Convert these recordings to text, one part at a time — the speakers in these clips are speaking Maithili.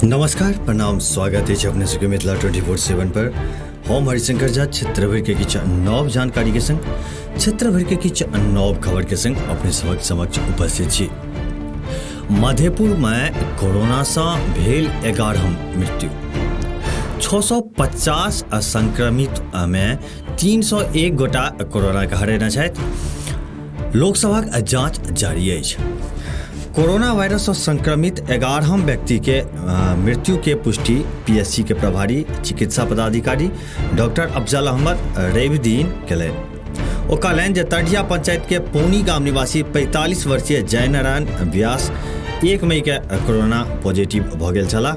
नमस्कार, प्रणाम, स्वागत है अपने सबके मिथिला 24/7 पर। हम हरिशंकर झा क्षेत्र भर के किछु नव जानकारी के संग, क्षेत्र भर के किछु नव खबर के संग अपने सबक समक्ष उपस्थित छी। मधेपुर में कोरोना से भेल 11 मृत्यु, 650 संक्रमित में 301 गोटा कोरोना के हरेने छथि। लोकसभाक जांच जारी अछि। कोरोना वायरस से संक्रमित 11 व्यक्ति के मृत्यु के पुष्टि पीएससी के प्रभारी चिकित्सा पदाधिकारी डॉक्टर अफजल अहमद रवि दिन केलनि। ओ कहलनि जे तरडिया पंचायत के पौनी गाम निवासी 45 वर्षीय जयनारायण व्यास 1 मई के कोरोना पॉजिटिव भऽ गेल छलाह,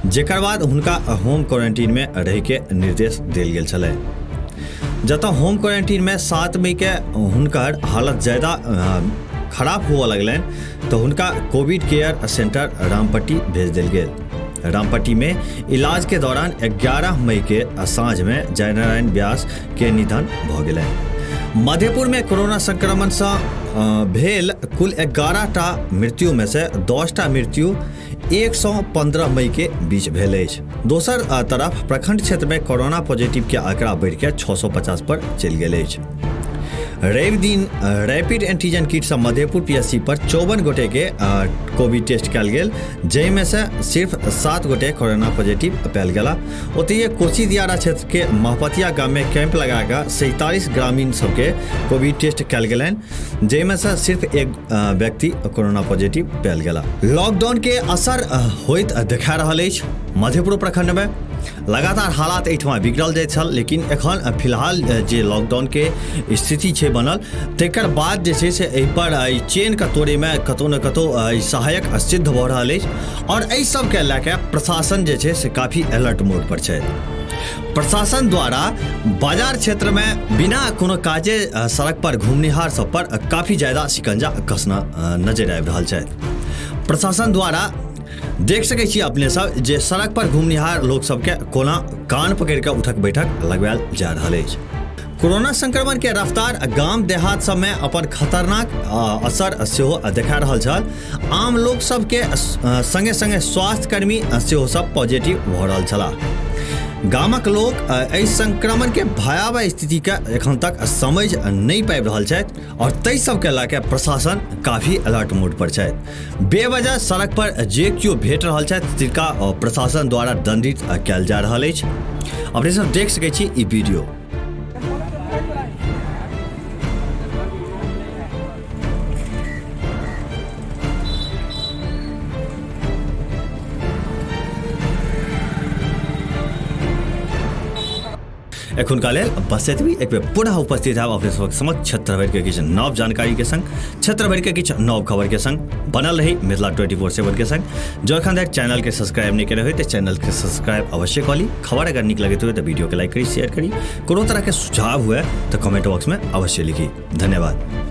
जेकर बाद हुनका होम क्वारंटीन में रह के निर्देश देल गेल छलै। जतऽ होम क्वारंटीन में 7 मई के हुनकर हालत ज़्यादा खराब हुअ लगलनि तऽ हुनका कोविड केयर सेंटर रामपट्टी भेज देल गेल। रामपट्टी में इलाज के दौरान 11 मई के साँझ में जयनारायण व्यास के निधन भऽ गेलनि। मधेपुर में कोरोना संक्रमण से भेल कुल 11 टा मृत्यु में से 10 टा मृत्यु 1 से 15 मई के बीच भेल अछि। दोसर तरफ प्रखंड क्षेत्र में कोरोना पॉजिटिव के आंकड़ा बढ़ि के 650 पर चलि गेल अछि। रवि दिन रैपिड एंटीजन किट से मधेपुर पीएससी पर 54 गोटे के कोविड टेस्ट कयल गेल, जाहिमे से सिर्फ 7 गोटे कोरोना पॉजिटिव पायल गेला। ओतहि कोसी दियारा क्षेत्र के महपतिया गाम में कैंप लगा कऽ 47 ग्रामीण सबके कोविड टेस्ट कयल गेलनि, जाहिमे से सिर्फ एक व्यक्ति कोरोना पॉजिटिव पायल गेला। लॉकडाउन के असर होइत देखा रहल अछि। मधेपुर प्रखंड में लगातार हालात एहिठमा बिगड़ल जाइत छल, लेकिन एखन फिलहाल जे लॉकडाउन के स्थिति छै बनल, तकर बाद जे छै से एहिपर एहि चेनके तोड़ैमे कतहु ने कतहु सहायक सिद्ध भऽ रहल अछि आओर एहि सबके लए कऽ प्रशासन जे छै से काफी अलर्ट मोड पर छै। प्रशासन द्वारा बाजार क्षेत्रमे बिना कोनो काजे सड़क पर घुमनिहार सब पर काफी ज्यादा शिकंजा कसना नजर आबि रहल छै। प्रशासन द्वारा देख सकै छी अपने सब जे सड़क पर घुमनिहार लोक सबके कोना कान पकड़ि कऽ उठक बैठक लगवायल जा रहल अछि। कोरोना संक्रमण के रफ्तार गाम देहात सबमे अपन खतरनाक असर सेहो देखा रहल छल। आम लोक सबके संगे संगे स्वास्थ्यकर्मी सेहो सब पॉजिटिव भऽ रहल छलाह। गामक लोक एहि संक्रमण के भयावह स्थिति के एखन तक समझ नहि पाबि रहल छथि और ताहि सबके लऽ के प्रशासन काफी अलर्ट मोड पर छथि। बेवजह सड़क पर जे केओ भेट रहल छथि तिनका प्रशासन द्वारा दंडित कयल जा रहल अछि। अपने सब देख सकै छी ई वीडियो। एखुनका लेल बस एतबी। एक बेर पुनः उपस्थित हैब अपने सबक समक्ष क्षेत्र भरि के किछु नव जानकारी के संग, क्षेत्र भरि के किछु नव खबर के संग। बनल रही मिथिला 24/7 के संग। जो एखन धरि चैनल के सब्सक्राइब नहीं केने होय तऽ चैनल के सब्सक्राइब अवश्य कऽ ली। खबर अगर नीक लगैत हुए तऽ वीडियो के लाइक करी, शेयर करी। कोनो तरह के सुझाव हुए तऽ कमेंट बॉक्स में अवश्य लिखी। धन्यवाद।